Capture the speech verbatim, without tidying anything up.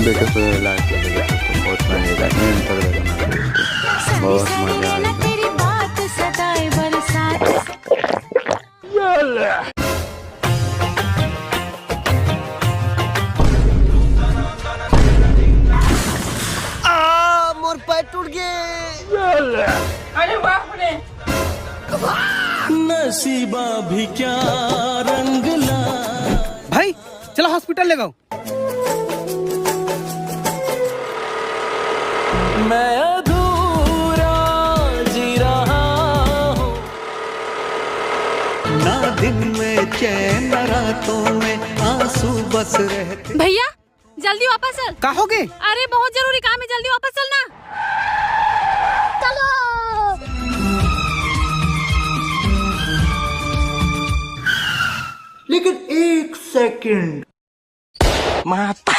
बेटे को लाइक कर दो दोस्तों, बहुत मजेदार, निरंतर बना दोस्तों, बहुत मजा आएगा। आ, मोर पैर टूट गए। अरे बाप रे। नसीबा भी क्या रंग ला। भाई, चला हॉस्पिटल ले जाओ। मैं अधूरा जी रहा हूँ। ना दिन में चैन, ना रातों में आंसू बस रहते। भैया, जल्दी वापस चल। का हो गे? अरे, बहुत जरूरी काम है, जल्दी वापस चल ना। चलो। लेकिन एक सेकंड। माता।